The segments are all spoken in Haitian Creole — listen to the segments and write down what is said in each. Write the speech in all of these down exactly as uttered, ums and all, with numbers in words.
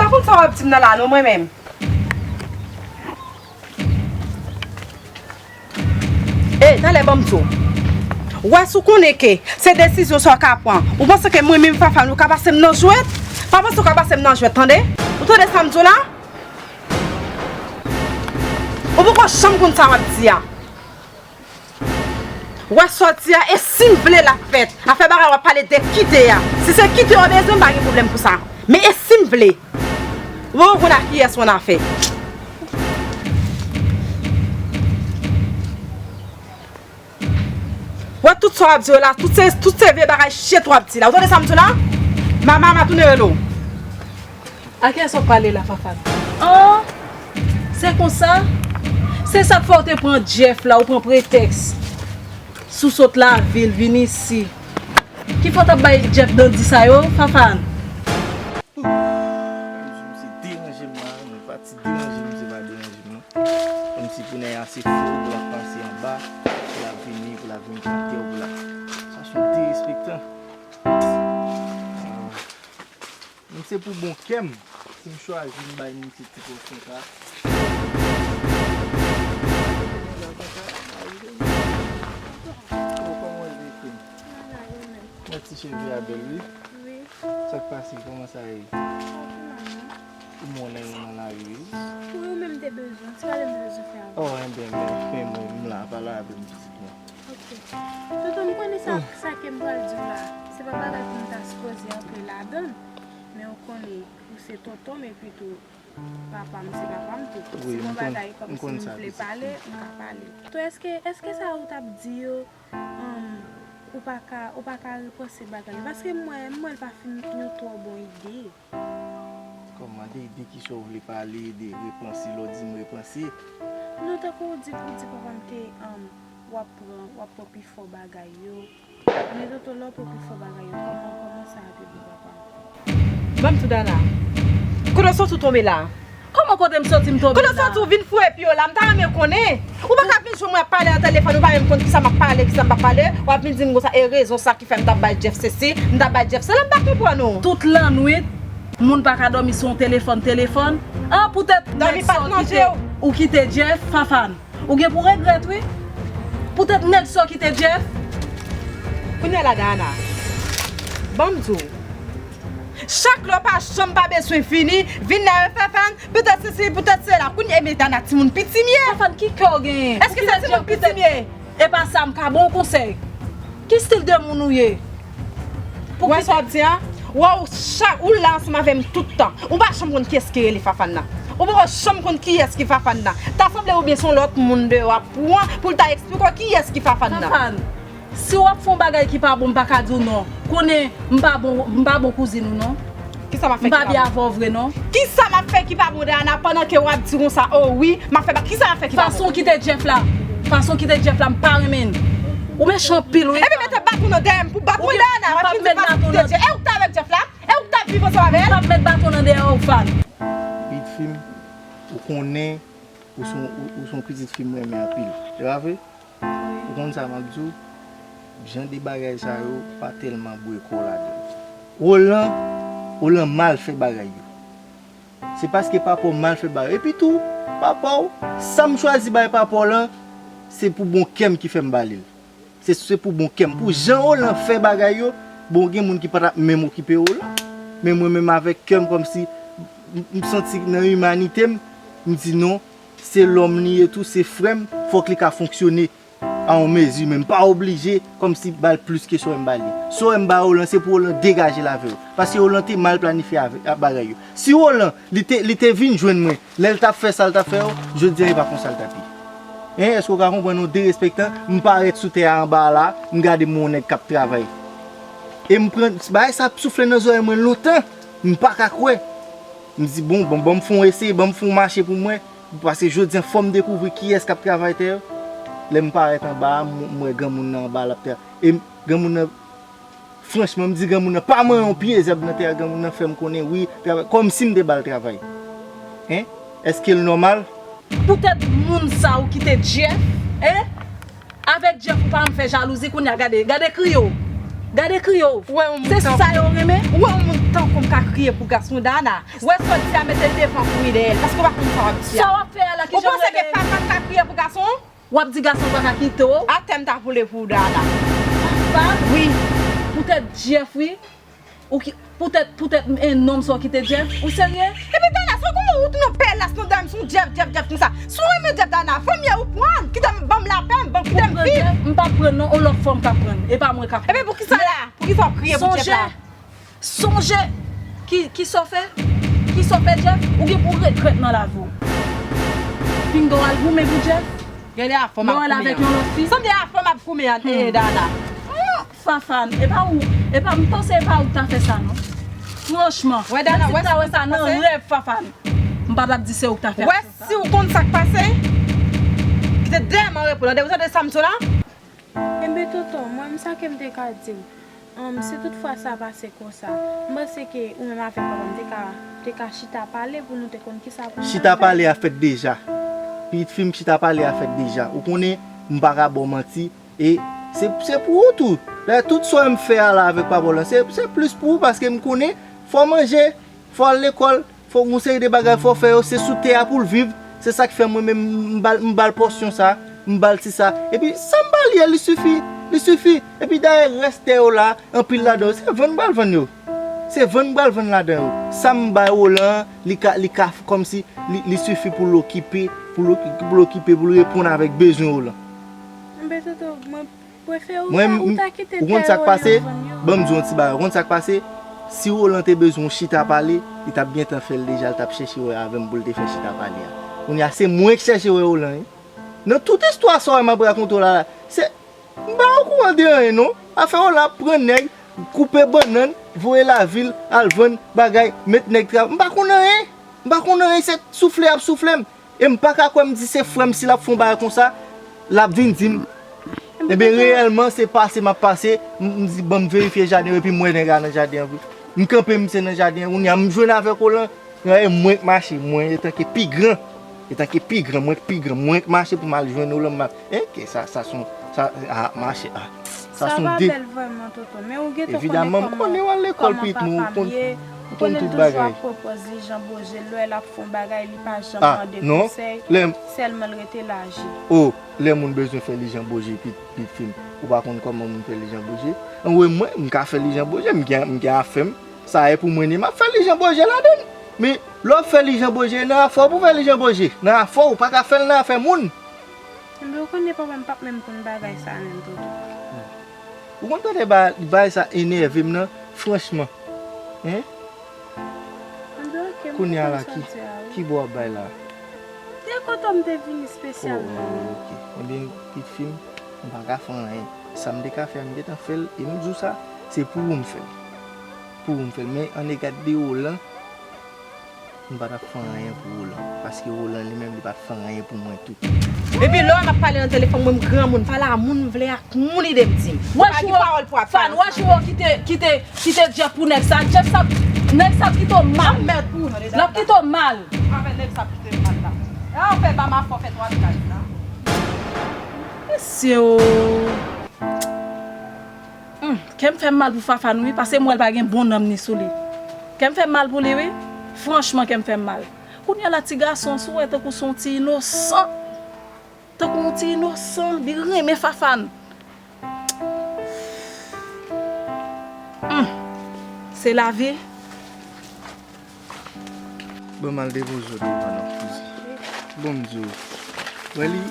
Pa konn sa w ap di m nan la non mwen menm. Ey, talè ban m di w. Wè si w konnen ke se desizyon sa w ka pran. Ou panse ke mwen menm Fafane ou ka pase m nan jwèt? Pa panse w ka pase m nan jwèt, tande? Ou tande sa m di w la? Ou poko janm konn sa w ap di a. Wè sòti a, e si m vle l ap fèt. Afè bagay w ap pale de kite a. Si se kite w bezwen, m pa gen pwoblèm pou sa. Men e si m vle? Ou poko konn a kiyès w annafè. Wè tout sa w ap di yo la, tout se, tout se vye bagay shit w ap di la. Ou tande sa m di w la? Mama, ma tounen rele w. A kiyès w ap pale la, Fafane? An! Se konsa? Se sa k fè w te pran Jeff la, ou pran pretèks. Si w sot lavil, vin isi. Ki fòt ap bay Jeff dandi sa yo, Fafane? Misye deranje m la, men pati deranje misye pa deranje m non. Kòmsi pou nèg ase fou, pou l ap pase anba, pou l ap vini, pou l ap vin chante, pou l ap. Sa se yon derespektan. Ah. Menm se pou bon kè m, si m chwazi m bay moun se ti pòsyon sa. Oh, kòman w ye, fi m? Mwen ti cheve a bèl, wi. Wi. Sa k pase? Kòman sa ye? Ou mwen nan yon nan lari, wi. Wi, ou menm te bezwen. Se pale m te bezwen fè avè w. Oh, enben, men, men mwen, m la, pale avè m pitit mwen. Ok. Tonton, m konnen sa, sa ke m pral di w la. Se pa bagay pou m ta sipoze antre ladan l. Men ou konnen, ou se tonton m, epi tou, papa m se papa m tou. Wi, si m gon bagay kòmsi m vle pale, m ka pale. Tonton, èske, èske sa ou t ap di yo, um, ou pa ka, ou pa ka repanse bagay yo? Paske m wè, m wè l pa fin yon twò bon ide. Kòman, de, de kisa w vle pale, de repanse, lè w di m repanse? Non, tankou w di, ou di papa m te, um, w ap pran, w ap pran pifò bagay yo. Men tonton, lè w pran pifò bagay yo, kòman, kòman sa ap ye pou papa m? Ban m di w Dana, kote w soti w tonbe la? Kòman kote m soti m tonbe la? Kote w soti w vin foure pye w la? M ta renmen konnen. Ou pa ka vin jwenn mwen ap pale nan telefòn, ou pa menm konn kisa m ap pale, kisa m p ap pale. W ap vin di m konsa, e rezon sa ki fè m t ap bay Jeff sesi, m t ap bay Jeff sela, m pa konprann ou. Tout lannwit, moun pa ka dòmi sou yon telefòn, telefòn. An, poutèt nèg sa w kite, ou kite Jeff, Fafane. Ou gen pou regrèt, wi. Poutèt nèg sa w kite Jeff. Kounye a la, Dana, ban m di w. Chak lè w pa janm pa bezwen vini, vin la, Fafane, poutèt sesi, poutèt sela. Kounye a, men Dana, timoun piti m ye. Fafane, ki kè w genyen? Èske se timoun piti m ye? E pa sa, m ka ba w konsèy. Ki stil de moun ou ye? Ou wè sa w ap di a? Wè w chak, ou la ansanm avè m tout tan. Ou pa janm konn kiyès ki rele Fafane nan. Ou poko janm konn kiyès ki Fafane nan. Ta sanble oubyen se yon lòt moun deyò ap pran pou l ta eksplike w kiyès ki Fafane nan. Fafane, si w ap fè yon bagay ki pa bon, m pa ka di w non. Konnen m pa bon, m pa bon kouzin ou non. Kisa m ap fè ki pa bon? M pa byen avè w vre non. Kisa m ap fè ki pa bon, Dana, pandan ke w ap di konsa, o wi, m ap fè ba-, kisa m ap fè ki pa bon? Fason w kite Jeff la. Fason w kite Jeff la, m pa renmen l. Ou mechan anpil, wi. Epi mete baton nan dèyè m pou bat mwen, Dana, w ap vin di fason w kite Jeff. E ou k t avèk Jeff la? E ou k t ap viv ansanm avè l? M p ap met baton nan dèyè w, Fafane. Pitit fi m, ou konnen, ou se yon, ou, ou se yon pitit fi m renmen anpil. Se pa vre? Ou konn sa m ap di w? Jan de bagay sa yo pa tèlman bwè kò w ladan l. Roland, Roland mal fè bagay yo. Se paske papa w mal fè bagay yo. Epi tou, papa w, sa m chwazi bay papa w lan, se pou bon kè m ki fè m ba li l. Se, se pou bon kè m. Pou jan Roland fè bagay yo, bon, gen moun ki pa t ap menm okipe Roland. Men mwen menm avèk kè m, kòmsi m, m santi nan imanite m, m di non, se lòm li ye tou, se frè m, fòk li ka fonksyone a yon mezi, men m pa oblije kòmsi ba l plis ke sa w wè m ba li. Sa w wè m ba Roland, se pou Roland degaje l avè w. Paske Roland te mal planifye avè, a, bagay yo. Si Roland, li te, li te vin jwenn mwen, lè l t ap fè sa l t ap fè yo, jodi a, e pa konsa l t ap ye. Hein, èske w ka konprann yon derespektan? M parèt sou tè a anba a la, m gade m wè yon nèg k ap travay. E m pran, bagay sa ap soufle nan zòrèy mwen lontan, m pa ka kwè. M di, bon, bon, ban m fè yon eseye, ban m fè yon mache pou mwen. Paske jodi a, fò m dekouvri kiyès k ap travay tè yo. Lè m parèt anba a, m, m wè granmoun nan anba l ap travay. E m, granmoun nan, franchman, m di granmoun nan, pa manyen yon pye zèb nan tè a, granmoun nan fè m konnen, wi, travay, kòmsi m te ba l travay. Hein? Èske l nòmal? Poutèt moun sa ou kite Jeff, hein? Avèk Jeff ou pa janm fè jalouzi, kounye a gade, gade kriye w. Gade kriye w. Ou wè yon moun se sa yo renmen? Ou wè yon moun Tankou m ka kriye pou gason Dana. Wè sa w di a, mete l devan kouri dèyè l, paske w pa konn sa w ap di a. Sa w ap fè a la, ki jan w rele? Ou panse ke papa m ka kriye pou gason? W ap di gason pa ka kite w? Atè m ta boule pou ou, Dana. Papa? Wi. Poutèt Jeff, wi. Ou ki, poutèt, poutèt e nonm sa w kite Jeff? Ou serye? Epi Dana, sa w konn ou tounen pèlas nan dam, sou Jeff, Jeff, Jeff konsa. Si w renmen Jeff, Dana, fanmi a ou pran, kite m, ban m lapè m, ban m kite m viv. Ou pran Jeff? M pa pran non, yon lòt fanm ka pran. E pa mwen ka pran. Epi poukisa la? Poukisa w ap kriye pou Jeff la? Sonje ki, ki sa w fè, ki sa w fè Jeff, ou gen pou regrèt nan lavi w. Pinga w al goumen pou Jeff. Gade afè m ap goumen an. Sanble afè m ap goumen an, eh, Dana. Fafane, e pa ou, e pa, m panse e pa ou k ta fè sa non. Franchman, menm si m ta wè sa nan rèv Fafane, m pa t ap di se ou k ta fè aksyon sa. Wè, si w konn sa k pase, kite dèyè m an repo, tande, ou tande sa m di w la? Enben tonton, mwen menm sa ke m te ka di w, um, si tout fwa sa pase konsa, m panse ke ou menm avèk papa m te ka, te ka chita pale pou nou te konn kisa pou nou ta fè. Chita pale a fèt deja. Pitit fi m, chita pale a fèt deja. Ou konnen, m pa ka ba w manti, e se, se pou ou tou. Dayè, tout sa w wè m fè a la avèk papa w lan, se, se plis pou ou, paske m konnen fò w manje, fò w al lekòl, fò w gon seri de bagay, fò w fè yo, se sou tè a pou l viv. Se sa k fè mwen menm, m ba l, m ba l pòsyon sa, m ba l ti sa. Epi sa m ba l yè, li sifi, li sifi. Epi dayè, rès tè yo la, anpil ladan yo, se vann m pral vann yo. Se vann m pral vann ladan yo. Sa m bay Roland an, li ka, li ka kòmsi, li, li sifi pou l okipe, pou l oki-, pou l okipe, pou l reponn avèk bezwen Roland. Enben tonton, mwen prefere ou ta, ou ta kite tè Roland vann yo. Mwen, m, ou konn sa k pase? Ban m di w yon ti bagay. Ou konn sa k pase? Si Roland te bezwen yon chita pale, li t ap gentan fè l deja, li t ap chèche wè avè m pou l te fè chita pale a. Kounye a, se mwen k chèche wè Roland, wi. Nan tout istwa sa w wè m ap rakonte w la, la, se M pa okouran de anyen non. Afè yo la ap pran nèg, koupe bannann, voye lavil, al vann bagay, met nèg travay. M pa konn anyen. M pa konn anyen, se soufle y ap soufle m. E m pa ka kwè m di se frè m, si l ap fè yon bagay konsa, l ap vin di m. Ebyen, reyèlman, se pase m ap pase, m, m di, ban m verifye jaden yo, epi m wè nèg la nan jaden an vre. M kanpe, misye nan jaden an, kounye a, m jwenn avèk Roland. E mwen k mache, mwen, etanke pi gran, etanke pi gran, mwen k pi gran, mwen k mache pou m al jwenn Roland, m ap, enke sa, sa s on, sa, a, mache, a, sa s on de. Sa pa bèl vrèman, tonton, men ou gentan konnen kòman, kòman papa m ye. Evidaman, m konnen w al lekòl, pitit mwen, ou konn, ou konn tout bagay. Ou konnen l toujou ap pran pòz li jan boje, lè l ap fè yon bagay, li pa janm mande konsèy, sèlman l rete l aji. O, lè moun bezwen fè li jan boje, pit-, pitit fi m, ou pa konn kòman moun fè li jan boje. Anwe mwen, m ka fè li jan boje, m gen, m gen afè m. Sa e pou mwen, ni m ap fè li jan boje ladan l. Men, lè w ap fè li jan boje, nan afè w pou fè li jan boje. Nan afè w, ou pa ka fè l nan afè moun. Enben, ou konnen papa m p ap menm konn bagay sa menm, tonton. Ou konn tande ba-, bagay sa enève m nan, franchman. Hein? Enben, oke, m konprann sa w di a, wi. Kounye a la, ki, ki bò w ap bay la? Te kontan m te vini espesyalman. O, o, oke. Enben, pitit fi m, m pa ka fè anyen. Sa m te ka fè a, m gentan fè l, e m di w sa, se pou ou m fè l. Pou ou m fè l. Men, an ega de Roland, m pa t ap fè anyen pou Roland. Paske Roland, li menm, li pa t fè anyen pou mwen tou. Epi lè w wè m ap pale nan telefòn, mwen, m granmoun, pale a moun m vle, ak moun ide m di m. Ou pa gen pawòl pou ap pale ansanm. Wè jou w, Fafane, wè jou w kite, kite, kite Jeff pou nèg sa. Jeff sa, nèg sa ap kite w mal. L ap kite w mal. Avè nèg sa ap kite m mal la. E a w fè ba m afè w fè twa vizaj la. Mesye o. Hmm, kè m fè m mal pou Fafane wi, paske m wè l pa gen bon nanm ni sou li. Kè m fè m mal pou li wi. Franchman, kè m fè m mal. Kounye a la, ti gason, si w wè tankou se yon ti inosan. Tankou yon ti inosan, li renmen Fafane. Hmm, se lavi. Ban m al depoze w devan nan kouzen. Ban m di w. Wè li,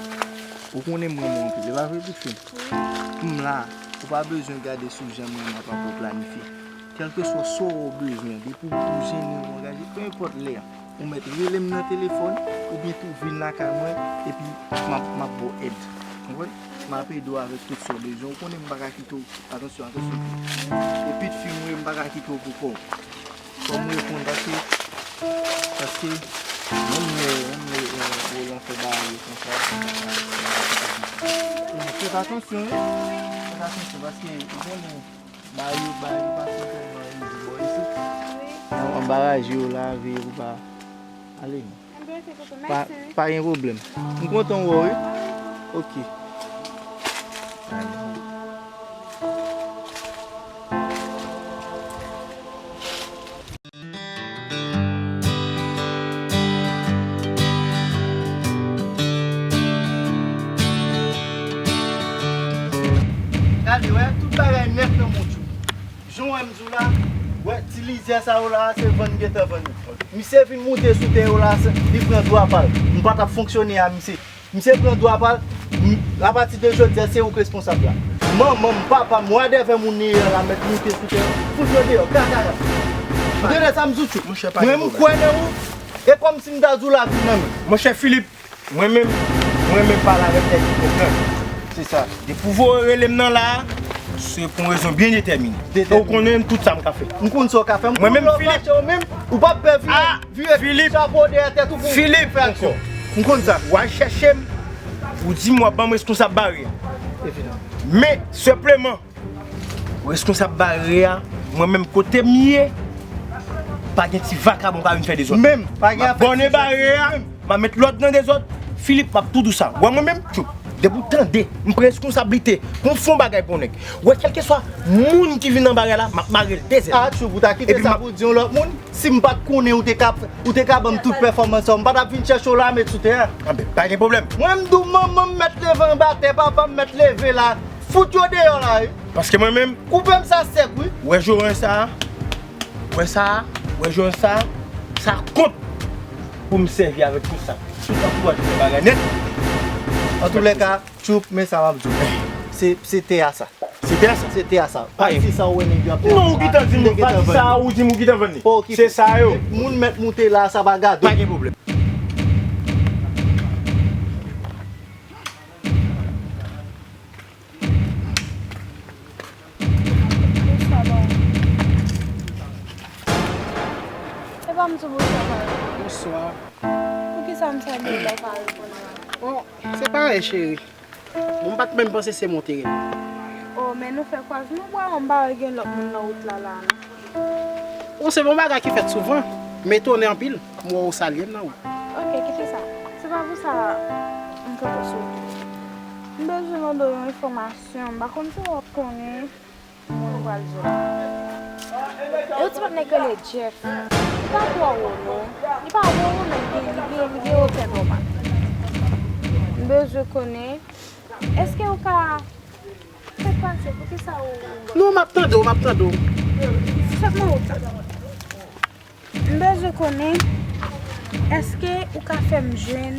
ou konnen m renmen w anpil, e pa vre, pitit fi m? M la, ou pa bezwen gade sou jan m renmen w, papa, ou planifye. Kèlkeswa sa w bezwen, depi w, ou jennen, ou angaje, pe enpòt lè, ou mèt rele m nan telefòn, oubyen tou vin lakay mwen, epi m ap, m ap ba w èd. Konprann? M ap ede w avèk tout sa w bezwen. Ou konnen m pa ka kite w. Atansyon, atansyon. E pitit fi m, wi, m pa ka kite w pou kò w. Fò m reponn paske, paske, menm lè, menm lè, eh, Roland fè bagay yo konsa. Fè atansyon, wi. Fè atansyon paske, ou konnen, bagay yo, bagay yo pa sensèman izi bò isit. Wi. An, anba raje yo la, veye pou pa ale. Enben, oke, tonton, pa, mèsi, wi. Pa gen pwoblèm. M kontan wè w, wi. Oke. Ale. M di w la, wè, ti lizè sa yo la, se vann gentan vann yo. Misye vin moute sou tè yo la, se, li pran dwa pa l. M pa t ap fonksyone a misye. Misye pran dwa pa l. M, apati de jodi a, se ou k responsab la. Manman m, papa m, wadèvè moun li ye la, mèt moute sou tè yo. Fout yo deyò, kaka la. Ou tande sa m di w, Tchoup? Mwen m kwè nan ou. E kòmsi m ta di w lavi nan men. Monchè Filip, Mwen menm, mwen menm pale avèk nèg ki konprann. Se sa. Depi w voye rele m nan la a, se pou yon rezon byen detèmine. Detèmine. Ou konnen tout sa m ka fè. M konn sa w ka fè. M konn lè w fache w menm, ou p ap pè vire, vire chapo dèyè tèt ou pou fè aksyon. M konn sa. W al chèche m, ou di m w ap ban m reskonsab bare a. Evidaman. Men, senpleman, Reskonsab bare a, mwen menm kote m ye, pa gen ti vakabon ka vin fè dezòd. Menm, pa gen afè. M ap bòne bare a, m ap met lòd nan dezòd. Filip, m ap tou di w sa. Wè mwen menm, Tchoup, depi w tande, m pran reskonsablite pou m fè yon bagay pou yon nèg. Wè, kèlkeswa moun ki vin nan bare a la, m ap mare l de zèl. A, Tchoup, ou ta kite sa pou w di yon lòt moun? Si m pa t konnen ou te ka, ou te ka ban m tout pèfòmans sa yo, m pa t ap vin chèche w la met sou tè a. Anben, pa gen pwoblèm. Mwen, m di w, manman m mèt leve anba tè, papa m mèt leve la. Fout yo deyò la, wi. Paske mwen menm, koupe m sa sèk, wi. Wè joran sa a, wè sa a, wè joran sa a, sa kont pou m sèvi avèk tout sa. Tout antouraj mwen bagay nèt. Antoulèka, Tchoup, men sa m ap di w. Se, se tè a sa. Se tè a sa? Se tè a sa. Pati sa ou wè nèg yo ap fè. Non, ou gentan di m pati sa, ou di m ou gentan vann li. Se sa yo. Moun mèt moute la, sa pa gado. Pa gen pwoblèm. Bonswa, ba. E pa m di w bonswa, Carl. Bonswa. Poukisa m salye w la, ou pa reponn mwen? Bon, se parèy, cheri. Bon, m pa t menm panse se mwen w te rele. Oh, men nou fè kwaze, nou bwè yon bagay, gen lòt moun nan wout la, la, non. Bon, se yon bagay ki fèt souvan. M etone anpil. M wè w salye m nan wout. Ok, kite sa. Se pa pou sa m kanpe sou ou. M bezwen mande w yon enfòmasyon. M pa konn si w ap konnen moun ou pral di w la. E yon ti patnè k rele Jeff. Li pa twò wo, non. Li pa wo, wo, men li gen, li gen, li gen wotè nòmal. M bezwen konnen, èske ou ka fè pase, poukisa ou... Non, m ap tande w, m ap tande w. Sèlman ou ta. M bezwen konnen, èske ou ka fè m jwenn,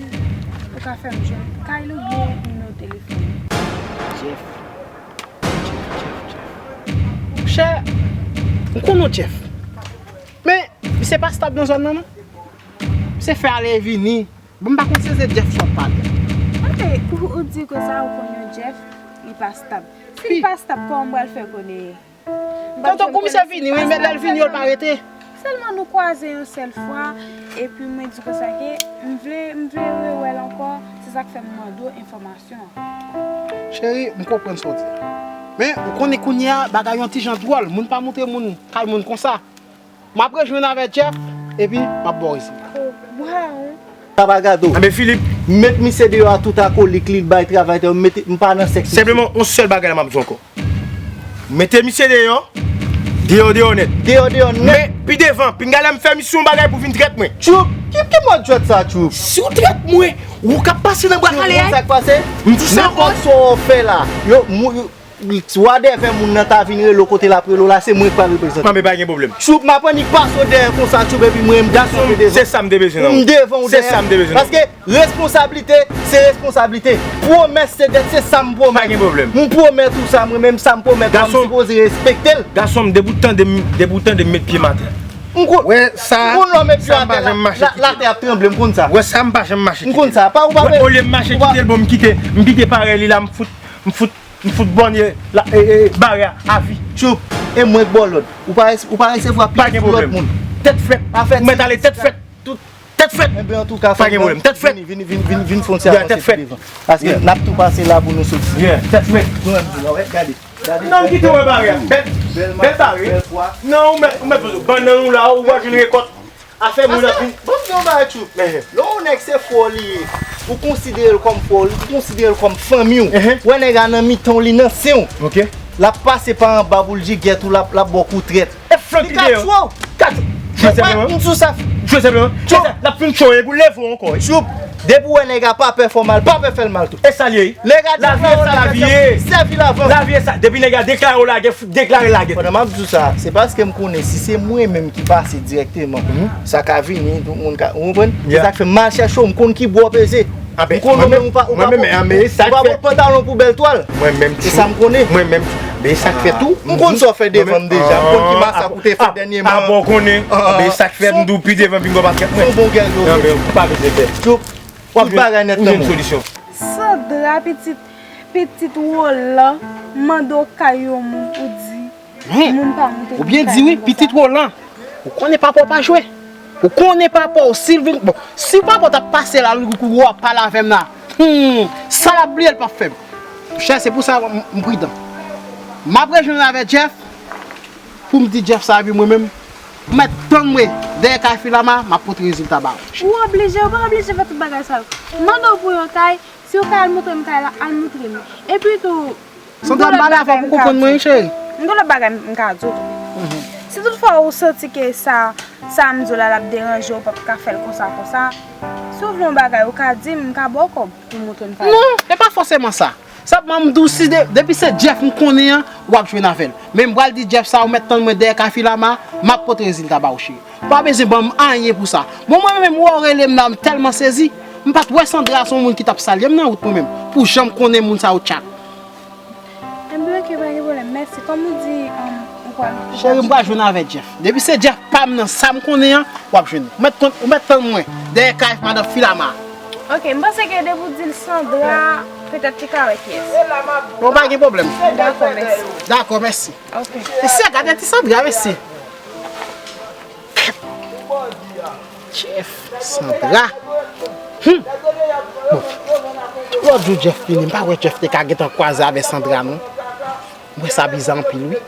ou ka fè m jwenn Kyle oubyen nimewo telefòn li? Jeff. Jeff, Jeff, Jeff. Monchè, m konn yon Jeff. Men, misye pa stab nan zòn nan, non. Misye fè ale e vini. Bon, m pa konn si se Jeff sa w ap pale. Ok, ou, ou di konsa, ou konn yon Jeff, li pa stab. Si li pa stab, kòman m pral fè konnen? Tankou misye vini, wi, men lè l vini, yo l pa rete. Sèlman nou kwaze yon sèl fwa, epi mwen di konsa ke m vle, m vle rewè l ankò, se sa k fè m mande w enfòmasyon an. Cheri, m konprann sa w di a. Men, ou konnen kounye a, bagay yon ti jan dwòl, moun pa montre moun, kay moun konsa. M ap rejwenn avè Jeff, epi m ap ba w rezilta. Oh, wow! Sa pa gado. Anben, Filip. Met misye deyò a tout akolik li, l bay travay, mete, m pa nan sèks misye. Senpleman, yon sèl bagay la m ap di w ankò. Mete misye deyò, deyò, deyò nèt. Deyò, deyò nèt. Men, pi devan, pinga lè m fè misye yon bagay pou vin trèt mwen. Tchoup, ki, ki mòd jwèt sa, Tchoup? Si w trèt mwen, ou k ap pase nan bwa kale a. Tchoup, ou konn sa k pase? M di sa ankò. Nenpòt sa w fè la, yo, mou-, wadèvè moun nan ta vin rele w kote l ap rele w la, se mwen k pral reprezante. Manmi, pa gen pwoblèm. Tchoup, m ap annik pase w dèyè konsa, Tchoup, epi mwen, m desann devan. Se sa m te bezwen nan ou. M devan w dèyè. Se sa m te bezwen nan ou. Paske responsablite, se responsablite. Pwomès se dèt, se sa m pwomèt. Pa gen pwoblèm. M pwomèt ou sa, mwen menm, sa m pwomèt la, m sipoze respekte l. Gason m, depi w tande m, depi w tande m met pye m atè. M konn, m konn lè w met pye atè la, la, latè ap tranble, m konn sa. Wè sa, m pa janm mache kite l. M konn sa. Pa, ou pa... Wè, olye m mache kite l, bon, m kite, m kite parèy li la, m fout, m fout M fout bòne la, e, e, bare a, avi. Tchoup, e mwen k ba w lòd. Ou pa, ou pa resevwa pye sou lòt moun. Tèt frèt. Ou mèt ale tèt frèt. Tout tèt frèt. Enben, antouka, pa gen pwoblèm. Tèt frèt. Vini, vini, vini, vini, vini fè yon ti avansé pi devan. Paske n ap tou pase la pou nou soti. Tèt frèt. Gade, gade. Non, m kite wè bare a. Bèl, bèl bare. Non, ou mèt, ou mèt bannann ou la, ou va jwenn rekòt. Afè moun ap vin. Bon, m di yon bagay, Tchoup. Lè yon nèg se frè w li ye, ou konsidere l kòm frè w, ou konsidere l kòm fanmi w. Wè nèg la nan mitan w, li nan sen w. L ap pase pa anba pou l jigèt ou, l ap, l ap ba w kou trèt. E flank li deyò. Li ka tchwe w. Ka tchwe. Jwe senpleman. M di w sa. Jwe senpleman. Tchoup. L ap fin tchwe w epi w leve w ankò. Tchoup. Depi w wè nèg la pa pè fè w mal, pa pè fè l mal tou. E sa l ye? Nèg la deklare w lagè, sèvi l avan. Lavi e sa. Depi nèg la deklare w lagè, deklare l lagè. Pandan m ap di w sa, se paske m konnen si se mwen menm ki pase dirèkteman, sa ka vini, tout moun ka, ou konprann? Se sa k fè m al chèche w, m konn ki bò w peze. M konnen ou menm ou pa, ou pa bon pantalon pou bèl twal. Mwen menm, e sa m konnen. Mwen menm, men sa k fè tou. M konn sa w fè devan m deja, m konn ki masak ou te fè dènyèman. A bon, konnen. Men sa k fè m di w pi devan vin bò paskèt mwen. Son bon gèl yo. Non, men ou pa bezwen pè. Tout bagay nèt nan men w. Sandra, pitit, pitit Roland, mande w kay yon moun, ou di, moun pa montre. Ou byen di wi, pitit Roland. Ou konnen papa w pa jwe. Ou konnen papa w, si l vin, bon, si papa w t ap pase la, l kou w ap pale avè m la, hmm, sa l ap bliye, l p ap fè m. Monchè, se pou sa m, m pridan. M ap rejwenn avè Jeff, pou m di Jeff sa, epi mwen menm, ou mèt tann mwen dèyè kay Filama, m ap pote rezilta ba ou. Ou oblije, ou pa oblije fè tout bagay sa yo. M mande w pou yon kay, si w ka al montre m kay la, al montre m. Epi tou, Sandra, m pale avè w pou konprann mwen, wi, cheri. M gen lòt bagay m ka di w tou. Si toutfwa ou santi ke sa, sa m di w la, l ap deranje w, w p ap ka fè l konsa, konsa, si w vle yon bagay, ou ka di m, m ka ba w kòb pou montre m kay la. Non, e pa fòseman sa. Senpman, m di w, si de, depi se Jeff m konnen an, w ap jwenn avè l. Men m pral di Jeff sa, ou mèt tann mwen dèyè kay Filama, m ap pote rezilta ba ou, cheri. Pa bezwen ban m anyen pou sa. Bon, mwen menm, wè w rele m la, m tèlman sezi. M pa t wè Sandra se yon moun ki t ap salye m nan wout mwen menm. Pou jan m konnen moun sa yo tchak. Enben, oke, pa gen pwoblèm. Mèsi. Kòm ou di, um, ou pral, ou pral. Cheri, m pral jwenn avè Jeff. Depi se Jeff pa m nan, sa m konnen an, w ap jwenn. Ou mèt tann, ou mèt tann mwen dèyè kay madan Filama. Oke, m panse ke depi w di l Sandra, petèt li ka wè kiyès. Bon, pa gen pwoblèm. Dakò, mèsi. Dakò, mèsi. Oke. Mesye, gade ti Sandra, mesye. Jeff, Sandra. Hmm. Bon. Lòt jou Jeff vini, m pa wè Jeff te ka gentan kwaze avè Sandra, non. M wè sa bizè anpil, wi.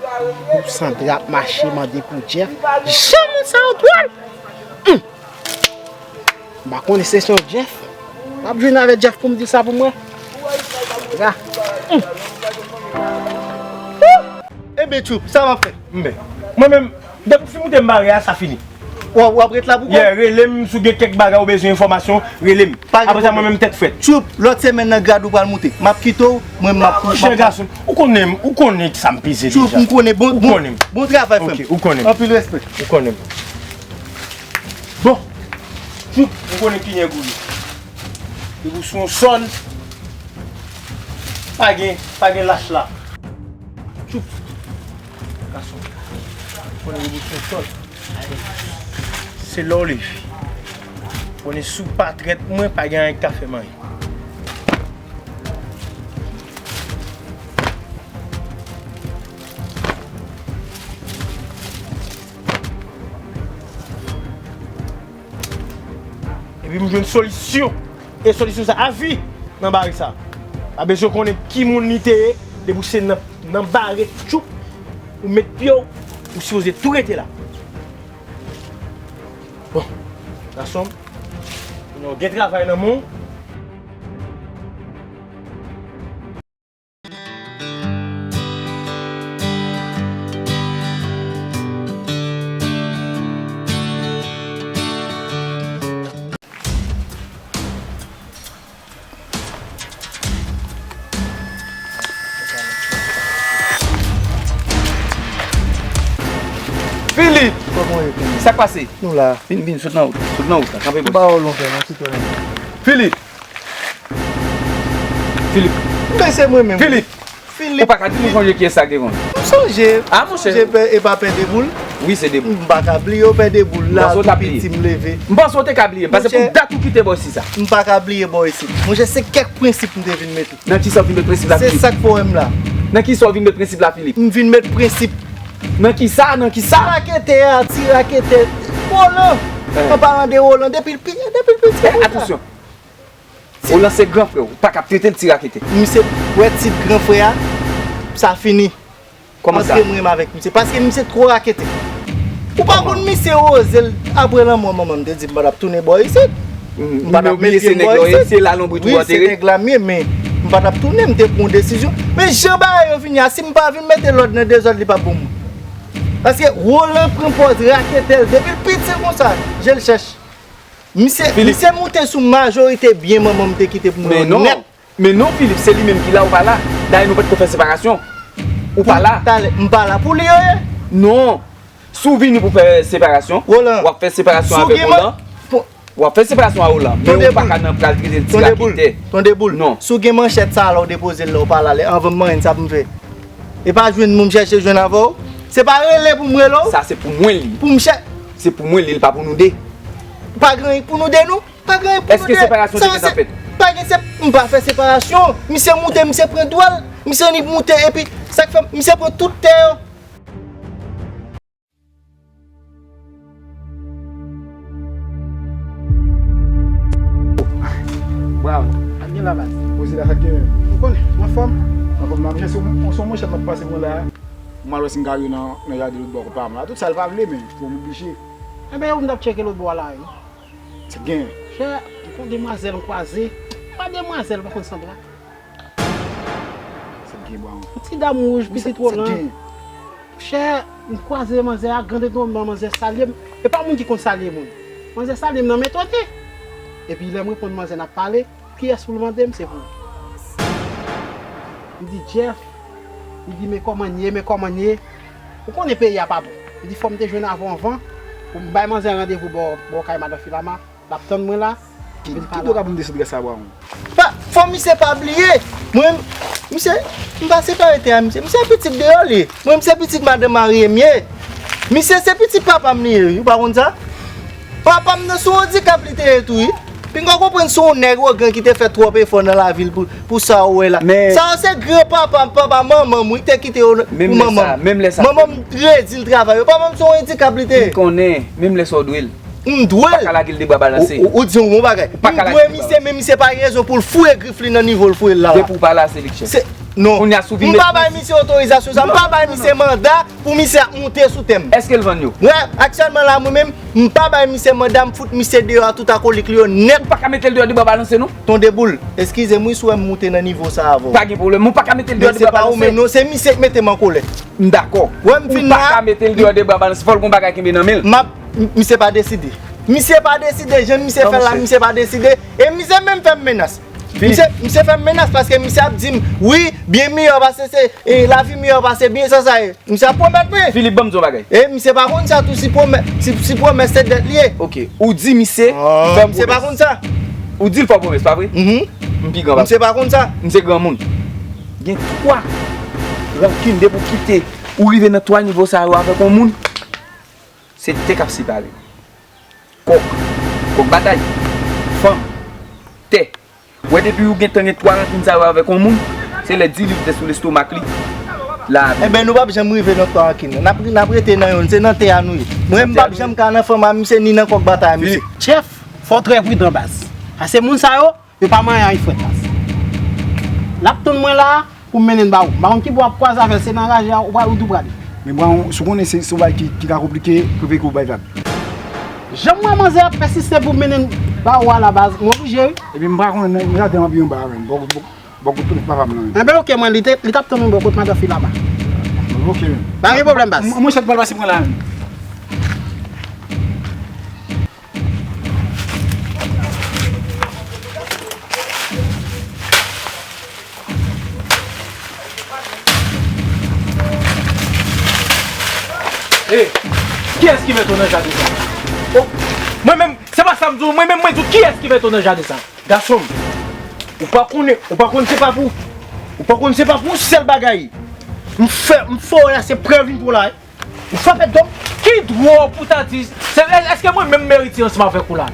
Pou Sandra ap mache mande pou Jeff. Jan moun sa yo dwòl. Hmm. M pa konnen se yon Jeff. M ap jwenn avè Jeff pou m di sa pou mwen. Sandra. Hmm. Enben, Tchoup, sa m ap fè? Mwen menm, depi w fin moute m bare a, sa fini. W ap, w ap ret la pou kò w? Yeah, rele m si w gen kèk bagay ou bezwen enfòmasyon, rele m. Apre sa, mwen menm tèt frèt. Tchoup, lòt semèn nan grad ou pral moute. M ap kite w, mwen m ap. Monchè gason, ou konnen m, ou konnen sa m peze deja. Tchoup, m konnen. Bon, bon, bon travay, frè m. Ok, ou konnen m. Anpil respè. Ou konnen m. Bon, Tchoup, ou konnen ki nèg ou ye. Depi w sou yon sòn, pa gen, pa gen lach la. Tchoup. Gason. Konnen ou bouch yon sòl. Se lè w leve. Konnen si w pa trèt mwen, pa gen anyen k ka fè m anyen. Epi m jwenn solisyon. E solisyon sa a vi nan bare sa. Pa bezwen konnen ki moun li te ye. Depi w se nan, nan bare Tchoup ou met pye w, ou sipoze tou rete la. Bon, gason m, kounye a w gen travay nan men w. Filip! Kòman w ye, Filip? Sa k pase? Nou la. Vin, vin, sot nan wout. Sot nan wout la. Kanpe bòs. M pa wè w lontan, non, sitwayen. Filip! Filip. Men se mwen menm. Filip! Filip. Ou pa ka di m ou sonje kiyès sa k te konn. M sonje. A, monchè. M sonje pè, e pa pè Deboul. Wi, se Deboul. M pa ka bliye w, pè Deboul. La, depi piti m leve. M panse w te ka bliye m. Paske pou dat ou kite bò isit sa. M pa ka bliye bò isit. Monchè, se kèk prensip m te vin mete. Nan kisa w vin met prensip la, Filip? Se sa k fè w wè m la. Nan kisa w vin met prensip la, Filip? M vin met prensip. Nan kisa? Nan kisa? Raketè a, ti raketè. Roland. An palan de Roland, depi l pi, depi l piti konsa. Atansyon. Roland se gran frè w, ou pa ka trete l ti raketè. Misye wè tit gran frè a, sa fini. Kòman sa? Antre m renmen avèk misye, paske misye twò raketè. Ou pa konn misye oze l apre lanmò manman m te di m pa t ap tounen bò isit. M pa t ap mete m bò isit. Wi, se nèg la m ye, men m pa t ap tounen, m te pran yon desizyon. Men jan bagay yo vini a, si m pa vin mete lòd nan dezòd, li p ap bon moun. Paske Roland pran pòz raketè l depi l piti konsa, je l chèch. Misye, Philippe. Misye moute sou majorite byen manman m te kite pou mwen yo nèt. Men non, men non, Philippe, se li menm ki la, ou pa la. Dayè, nou pa t ko fè separasyon. Ou pa la. Talè, m pa la pou li yo ye. Non. Si w vini pou fè separasyon, w ap fè separasyon avèk Roland. W ap fè separasyon a Roland. Men ou pa ka nan pral trete l ti raketè. Tonde boul. Non. Si w gen manchèt sa la, w depoze l la, w pa la, lè anvan m manyen sa pou m fè. E pa jwenn moun m chèche jwenn avè w. Se pa rele pou m rele w. Sa se pou mwen li. Pou m chè. Se pou mwen li, li pa pou nou de. Pa gen pou nou de nou. Pa gen pou nou de. Èske separasyon te gentan fèt? Pa gen se, m pa fè separasyon. Misye moute, misye pran dwèl. Misye ni moute epi sa k fè misye pran tout tè yo. Bravo. Ap gen la baz. Poze la sa k gen menm. Ou konnen, anfòm. Anfòm nan, se yon, se yon manchèt m ap pase mwen la. M al wè si m ka rive nan, nan jaden lòt bò pa m la. Tout sa l pa vle, men fò m oblije. Enben, ou vin ap tcheke lòt bò a la, wi. Sa k gen? Chè, m konn demwazèl m kwaze. Pa demwazèl, pa konn Sandra. Sa k gen, bwa? Yon ti dam wouj, pitit Roland. Chè, m kwaze manzè a, grande tonman manzè salye m. E pa moun ki konn salye moun. Manzè salye m nan men tote. Epi lè m reponn manzè n ap pale, kiyès pou l mande m, se pou ou. M di, Jeff, li di, men kòman n ye, men kòman n ye. Ou konnen peyi a pa bon. Li di, fò m te jwenn avè w anvan, pou m bay manzè randevou bò, bò kay madan Filama. L ap tann mwen la. Ki, ki dwa pou m desann rès sa, bwa? Pa, fò misye pa bliye. Mwen, misye, m pa separe tè a misye. Misye pitit deyò li ye. Mwen, misye pitit madanm marye m ye. Misye se pitit papa m li ye, wi. Ou pa konn sa? Papa m nan sou andikap li te ye tou, wi. Pinga w konprann se yon nèg ogre ki te fè twòp efò nan lavi l pou, pou sa ou wè la. Sa yo se granpapa m, papa manman m, wi, te kite yo pou manman m. Manman m redi l travay. Papa m se yon andikap li te ye. M konnen, menm lè sa w dwe l. M dwe l. Ou pa ka lage l de bra balanse. Ou, ou, ou di yon bon bagay. M dwe misye, men misye pa gen rezon pou l fouye grif li nan nivo l fouye l la. Depi w pa la, se li k chèf. Se, non. Kounye a, si w vin... M pa bay misye otorizasyon sa, m pa bay misye manda pou misye ap moute sou tè m. Èske l vann yo? Wè, aktyèlman la, mwen menm, m pa bay misye manda, m fout misye deyò a tout akolik li yo nèt. Ou pa ka mete l deyò de bra balanse, non. Tonde boul, eskize m wi si w wè m moute nan nivo sa avè w. Pa gen pwoblèm, ou pa ka mete l deyò de bra balanse. Men se pa ou menm, non, se misye k mete m an kòlè. M dakò. Ou pa ka mete l deyò de bra balanse, fò l gon bagay kenbe nan men l. M ap M-, misye pa deside. Misye pa deside, jan misye fè l la, misye pa deside. E misye menm fè m menas. Misye, misye fè m menas paske misye ap di m, wi, byen miyò pase se, e, lavi miyò pase byen, sa sa ye. Misye ap pwomèt mwen. Philippe, ban m di yon bagay. E misye pa konn sa tou, si pwomè-, si, si pwomès se dèt li ye. Ok, ou di misye, fè m pwomès. Misye pa konn sa. Ou di l fè w pwomès, pa vre? Mhm. M pi gran pase. Misye pa konn sa. M se granmoun. Gen twa rankin depi w kite, ou rive nan twa nivo sa yo avèk yon moun. Se tè k ap separe. Kòk. Kòk batay. Fanm. Tè. Wè depi ou gentan gen twa rankin sa yo avèk yon moun, se lè di liv tè sou lestomak li. La. Enben, nou p ap janm rive nan twa rankin nan. N ap, n ap rete nan yonn, se nan tè a nou ye. Mwen, m p ap janm ka nan fanm a misye ni nan kòk batay a misye. Jeff, fò w trè pridan baz. Paske moun sa yo, yo pa manyen anyen frèt baz. L ap tann mwen la, pou m mennen l ba ou. M pa konn ki bò w ap kwaze avè l, se nan raje a ou pral ou tou prale. Men Brown, si w konnen se, se yon bagay ki, ki ka konplike, prefere ke w bay vag. Jan m wè manzè ap pèsiste pou mennen l ba ou a la baz, m oblije wi. Epi m pa konnen nan jaden an pi anba a menm. Bò, bò, bò kote papa m nan menm. Enben ok, mwen, li te, li t ap tann mwen bò kote madan Filama. Ok menm. Pa gen pwoblèm baz. M, mwen sot pral pase pran la menm. Hey, kiyès ki mete w nan jaden sa? Oh, mwen menm, se pa sa m di w, mwen menm mwen di w kiyès ki mete w nan jaden sa? Gason m, ou pa konnen, ou pa konn se pa pou, ou pa konn se pa pou yon sèl bagay. M fè, m fè w la se prèv m pou la. Ou frape dòm. Ki dwa w pou ta di, se, èske mwen menm m erite ansanm avèk ou la?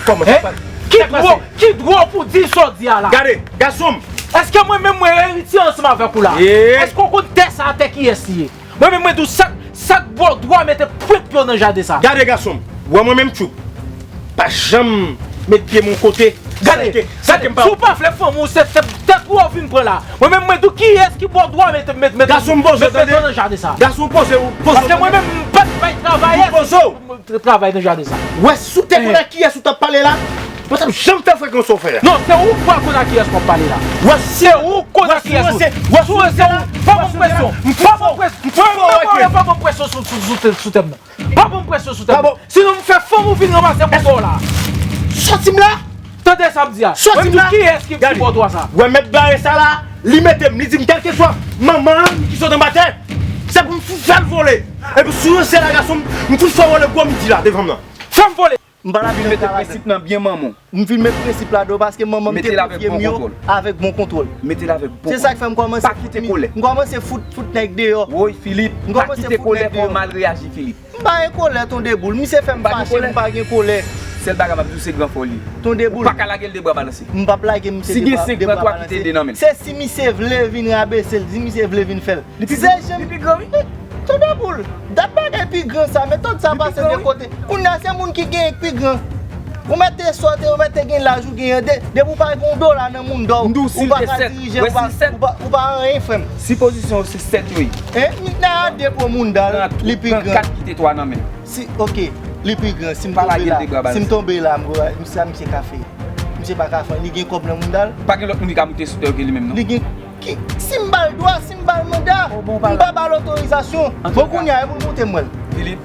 Kòman sa pase? Ki dwa, ki dwa w pou di sa w di a la? Gade, gason m. Èske mwen menm mwen erite ansanm avèk ou la? Èske w konn tè sa a tè kiyès li ye? Mwen menm mwen di w sa, sa k ba w dwa mete pwent pye w nan jaden sa. Gade gason m. Ou wè mwen menm tchoup. Pa janm met pye m yon kote. Gade, gade, si w pa vle fanmi w, se, se tèt ou w vin pran la. Mwen menm mwen di w kiyès ki ba w dwa mete, mete, mete, mete w nan jaden sa. Gason, poze w, poze w. Paske mwen menm m pa t bay travayè pou m travay nan jaden sa. Wè, si w te konn ak kiyès ou t ap pale la, ou pa t ap janm fè frekans ou fè a. Non, se ou k pral konn ak kiyès w ap pale la. Wè, se ou k konn ak kiyès ou. Wè, si w se la, fè m presyon. M fè w presyon. M fè w presyon sou, sou, sou, sou tè m nan. Pa ban m presyon sou tèt mwen. Sinon m fè fanm ou vin ranmase m pou ba w la. Sòti m la! Tande sa m di a. Sòti m la! Kiyès ki pi bò twa sa? Wè mèt bare sa la, li mete m, li di m kèlkeswa manman l ki sot anba tè, se pou m fout fè l vole. Epi si w se la gason m, m fout fè w vole gwo midi la devan m nan. Fè m vole! M pa la vin mete prensip nan byen manman w. M vin met prensip ladan w paske manman m te konfye m yo avèk bon kontwòl. Mete l avèk bon kontwòl. Se sa k fè m kòmanse fout, m kòmanse fout, fout nèg deyò. Woy, Filip, pa kite kolè fè w mal reyaji, Filip. M pa gen kolè, Ton Deboul. Misye fè m fache, m pa gen kolè. Sèl bagay m ap di w se gran fò li ye. Ton Deboul. Ou pa ka lage l de bra balanse. M p ap lage misye de bra balanse. Si gen senk, pran twa, kite de nan men l. Se si misye vle vin rabese l, si misye vle vin fè l. Li pi gran, li pi gran, wi. Ton Deboul, dat bagay pi gran sa, metòd sa pase de kote. Kounye a se moun ki genyen k pi gran. Ou mèt te sòti, ou mèt te gen laj ou genyen, depi w pa gen yon dola nan mounda w, ou pa ka dirije, ou pa, ou pa, ou pa anyen, frè m. Sipozisyon se sèt yo ye. Hein? Nan de pou mounda l, li pi gran. Pran kat, kite twa nan men l. Si, ok, li pi gran, si m tonbe la, si m tonbe la, m, sa misye ka fè? Misye pa ka fè, li gen kòb nan mounda l. Pa gen lòt moun ki ka moute sou tè yo ke li menm, non. Li gen Ki, si m ba l dwa, si m ba l manda, m pa ba l otorizasyon. Bon, kounye a, e pou l moute m wè l. Filip,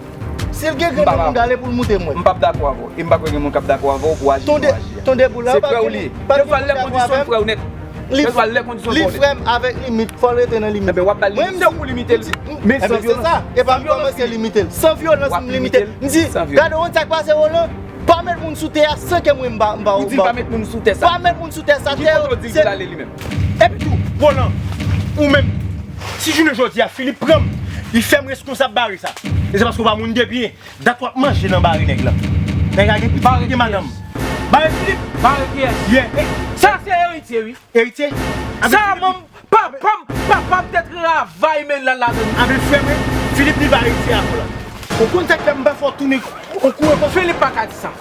si l gen grenn nan mounda l, e pou l moute m wè l. M p ap dakò avè w. E m pa kwè gen moun k ap dakò avè w pou aji jan w aji a. Tonde boul la, se frè w li ye. Kèlswa lè kondisyon l, frè w nèt. Kèlswa lè kondisyon l, frè w nèt. Li frè m avèk limit, fò l rete nan limit. Enben, w ap ba l limit. Se ou pou limite l. Men san vyolans. Ebyen, se sa. E pa m kòmanse limite l. San vyolans, m limite l. M di, gade, w konn sa k pase, Roland? Pa met moun sou tè a san ke mwen m pa, m pa, ou di l pa met moun sou tè sa. Pa met moun sou tè sa, tè yo, se. Epi tou, Roland, ou menm, si jounen jodi a Filip pran m, li fè m reskonsab bare sa. E se paske w pa moun de byen, dat w ap manje nan bare nèg la. Nèg la gen pitit, li gen madanm. Bare Filip. Bare kiyès? Sa se eritye, wi. Eritye? Sa manm, papa m, papa m te travay men l al ladan l. Anben frè mwen, Filip li pa eritye avè w la. Ou konn sa k fè m pa fè w tounen, ou kouri konsa. Filip pa ka di sa.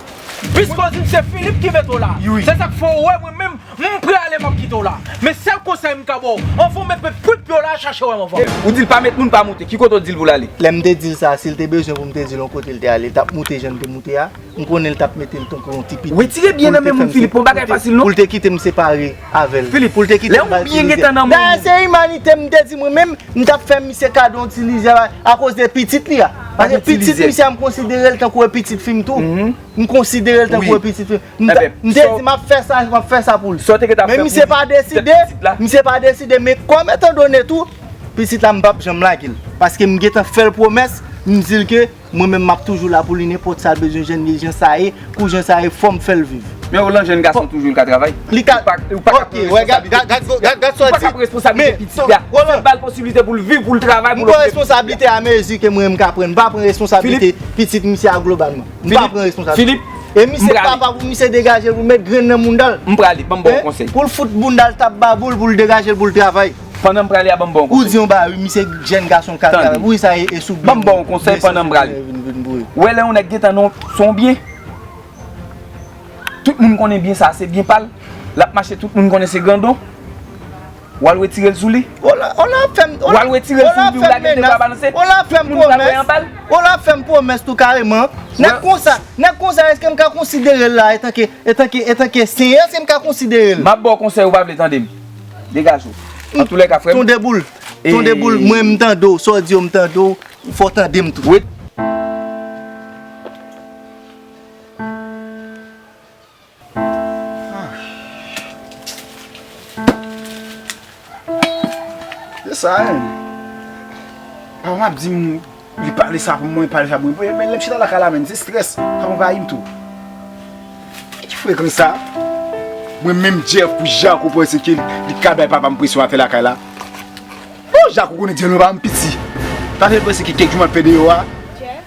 Piske w di m se Filip ki mete w la. Wi. Se sa k fè w wè mwen menm, m prale m ap kite w la. Men sèl konsèy m ka ba w, anvan w met pye w la, chache w anvan. Ou di l pa met moun pa moute. Ki kote w di l pou l ale? Lè m te di l sa, si l te bezwen pou m te di l yon kote l te ale, l t ap moute jan l te moute a. M konnen l t ap mete l tankou yon ti pitit. Retire byen nan men moun, Filip, pa yon bagay fasil, non. Pou l te kite m separe avè l. Filip, pou l te kite m al itilize. Dayè, se imanite m te di mwen menm, m t ap fè misye kado yon ti lizyè akoz de pitit li a. Paske pitit misye a, m konsidere l tankou yon pitit fi m tou. M konsidere l tankou yon pitit fi m. M te di m ap fè sa, m ap fè sa pou l. Men misye pa deside, misye pa deside, men kòm etandone tou, pitit la m p ap janm lage l. Paske m gentan fè l pwomès, m di l ke Mwen menm m ap toujou la pou li nenpòt sa l bezwen, jèn li jan sa ye, kou jan sa ye, fò m fè l viv. Men Roland, jèn gason toujou li ka travay. Li ka, ou pa ka pran responsablite pitit la. Ou pa ka pran responsablite pitit la. Sèl ba l posiblite pou l viv, pou l travay, pou l okipe pitit la. M pran responsablite a mezi ke mwen m ka pran. M pa pran responsablite pitit misye a globalman. M pa pran responsablite. Filip, e misye papa pou misye degaje l, pou l met grenn nan mounda l. M prale, ban m ba w konsèy. Pou l fout bounda l tap ba boul, pou l degaje l, pou l travay. Pandan m prale a, ban m ba w yon konsèy. Ou di yon bagay, wi, misye jèn gason k al travay. Wi, sa e, e sou byen. Ban m ba w yon konsèy pandan m prale. Ou wè lè yon nèg gentan nan son byen, tout moun konnen byen sa a se byen pa l, l ap mache, tout moun konnen se grandon. W al retire l sou li. W al retire l sou li, w lage l de bra balanse. Tout moun travay anba l. Ou la fè m pwomès tou kareman. Nèg konsa, nèg konsa, èske m ka konsidere l la etanke, etanke, etanke senyè, èske m ka konsidere l? M ap ba w konsèy, ou pa vle tande m. Degaje w. Antoulèka, frè m. Ton de boul. Ton de boul, mwen m tande w. Sa w di yo m tande w. Fò w tande m tou. Wi. Se sa, en. Papa m ap di m, li pale sa pou mwen, pale sa pou mwen. Men lè m chita lakay la, menm, se estrès k ap anvayi m tou. Ki frekan sa? Mwen menm, Jeff, pou Jako panse ke li ka bay papa m presyon atè lakay la. Bon, Jako konnen di nou pa m piti. Pa fè l panse ke kèk jou m ap fè deyò a. Jeff?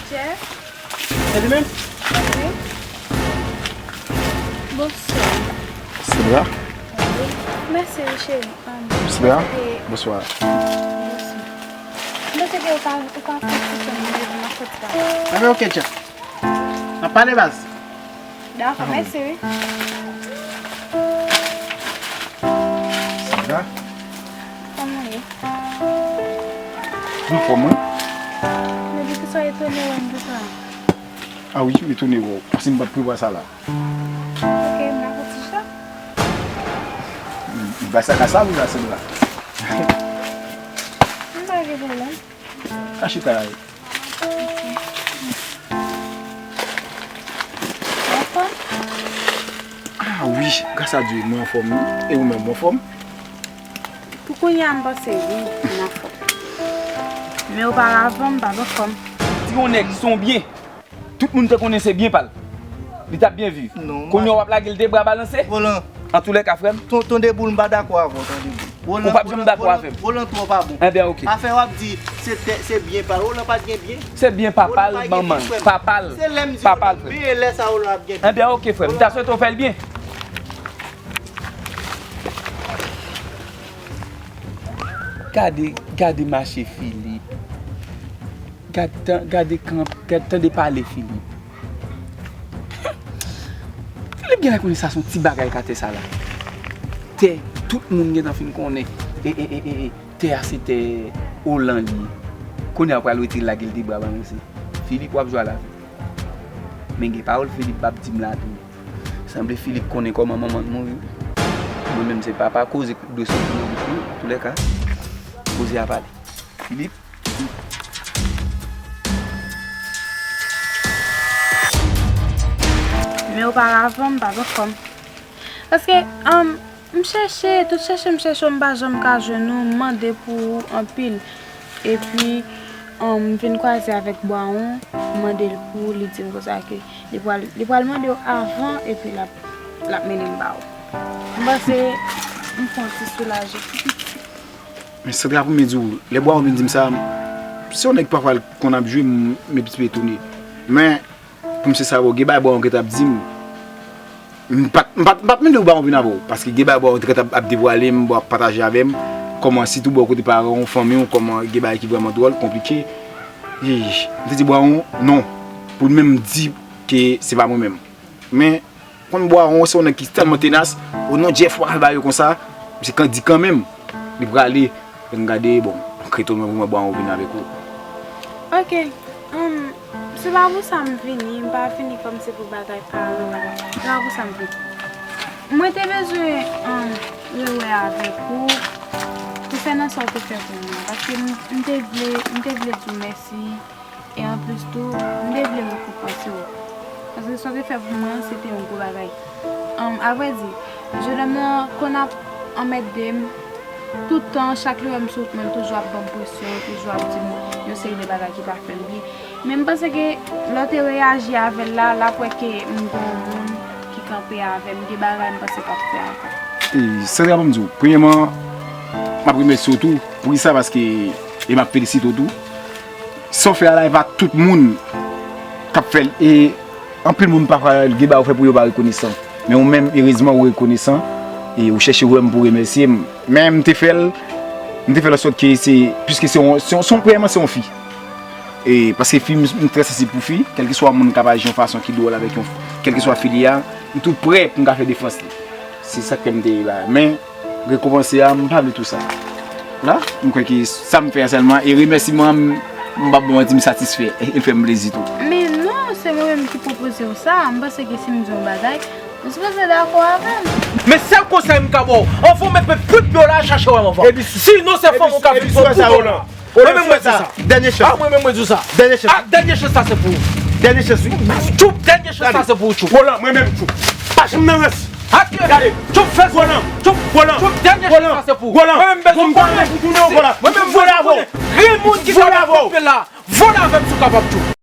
Jeff? Se li menm? Wi. Bonswa. Sibra? Wi. Mèsi, wi, cheri. Sibra? Bonswa. Bonswa. Mwen panse ke ou ka, ou ka fè ti tan mwen nan fèt sa. Enben, ok, Jeff. N ap pale, baz. Dakò, mèsi, wi. Sibra? Kòman w ye? M anfòm, wi. Mwen di, poukisa w etone wè m konsa? A wi, m etone wè w. Paske m pa t prevwa sa la. Ok, m dakò, ti chita. M, m Gras a, gras a ou la, Sandra. M pa gen pwoblèm. Ka chita la. Anfòm? Ah wi, gras a Dye, mwen anfòm wi. E ou menm, ou anfòm? Pou kounye a, m panse wi, m anfòm. Men oparavan, m pa t anfòm. Di yon nèg se yon byen. Tout moun te konnen se byen pa l. Li t ap byen viv. Non, kounye a w ap lage l de bra balanse? Volan. Antoulèka, frè m. Ton, ton Deboul, m pa dakò avè w, ton Deboul. Ou p ap janm dakò avè m. Volan twò pa bon. Enben, oke. Afè w ap di, se tè, se byen pa l. Volan pa t gen byen. Se byen papa l, manman l. Papa l. Se lè m di Volan, men lè sa Volan ap gen byen. Enben, oke, frè m. M ta swete w fè l byen. Gade, gade mache Filip. Gad tan, gade kan, gad tande pale Filip. Filip genlè konnen sa se yon ti bagay k atè sa la. Tè, tout moun gentan fin konnen. E, e, e, e, e, tè a se tè Olan li ye. Kounye a w pral retire l lage l de bra balanse. Filip, w ap jwe a lavi. Men gen pawòl Filip p ap di m la tou. Sanble Filip konnen kòman manman l mouri. Mwen menm se papa koze k dwe soti nan bouch mwen, antoulèka. Koze a pale. Filip. Men oparavan, m pa t anfòm. Paske, um, m chèche, tout chèche m chèche w, m pa janm ka jwenn ou, m mande pou ou anpil. Epi, um, m vin kwaze avèk Bwawon, m mande l pou ou, li di m konsa ke li pral, li pral mande w avan, epi l ap, l ap mennen m ba ou. M panse m fè yon ti soulaje. Men Sandra, pou mwen di w, lè Bwawon vin di m sa, se yon nèg pafwa l konn ap jwe, m, m enpe etone. Men, pou m sensè avè w, gen bagay Bwawon gentan ap di m. M pa t, m pa t, m pa t mande w Bwawon vin avè w, paske gen bagay Bwawon te gentan ap, ap devwale m, Bwawon ap pataje avè m, kòman sitou bò kote paran w, fanmi w, kòman gen bagay ki vrèman dwòl, konplike. Ey, m te di Bwawon, non, pou l menm di ke se pa mwen menm. Men, konn Bwawon se yon nèg ki tèlman tenas, o non Jeff, w ap fè bagay yo konsa, misye kan di kanmenm, li prale, lè m gade, bon, m krete w, mwen, pou mwen Bwawon vin avèk ou. Ok, um, se pa pou sa m vini, m pa vini kòm se pou bagay paran, bagay. Se pa pou sa m vini. Mwen te bezwen, um, rewè avèk ou, pou fè nan sa w te fè pou mwen, paske m, m te vle, m te vle di w mèsi. E anplis tou, m te vle rekonpanse w. Paske sa w te fè pou mwen an, se te yon gwo bagay. Ann, avrèdi, jennonm nan konn ap anmède m. Tout tan, chak li wè m sou wout mwen, l toujou ap ban m presyon, toujou ap di m yon seri de bagay ki pa fè l byen. Men m panse ke lè w te reyaji avè l la, l ap wè ke m gen yon moun ki kanpe avè m, gen bagay m panse k ap fè ankò. E, Sandra, ban m di w, premyèman, m ap remèsye w tou. Poukisa? Paske, e m ap felisite w tou. Sa w fè a la, e pa tout moun k ap fè l. E anpil moun pafwa gen bagay ou fè pou yo pa rekonesan. Men ou menm, erezman, ou rekonesan. E ou chèche wè m pou remèsye m. Men m te fè l, m te fè l ansòt ke se, piske se yon, se yon, se yon, premyèman, se yon fi. E paske fi, m, m trè sansib pou fi, kèlkeswa moun k ap aji yon fason ki dwòl avèk yon, kèlkeswa fi li a, m tou prè pou m ka fè defans li. Se sa k fè m te la. Men, rekonpanse a, m pa vle tou sa. La, m kwè ke sa m fè a sèlman, e remèsiman an, m, m p ap ba w manti, m satisfè. E, e l fè m plezi tou. Men non, se mwen menm ki pwopoze w sa. M panse ke si m di yon bagay, ou sipoze dakò avè m. Men sèl konsèy m ka ba w, anvan w mèt met pwen pye w la, chache w avè fanm. Sinon, se fanm ou ka vin pran pou kò w la. Mwen menm, mwen di w sa. Dènye chans. Ah, mwen menm, mwen di w sa. Dènye chans. Ah, dènye chans sa, se pou ou. Dènye chans, wi. Tchoup, dènye chans sa, se pou ou, Tchoup. Volan, mwen menm, Tchoup. Pa janm nan rans. Gade, Tchoup, fè Volan. Tchoup, Volan. Tchoup, dènye chans sa, se pou ou. Volan. Mwen menm, bezwen konnen. Mwen menm, bezwen konnen. Gen moun ki ka vin pran pye la. Volan avè m si w kapab, Tchoup.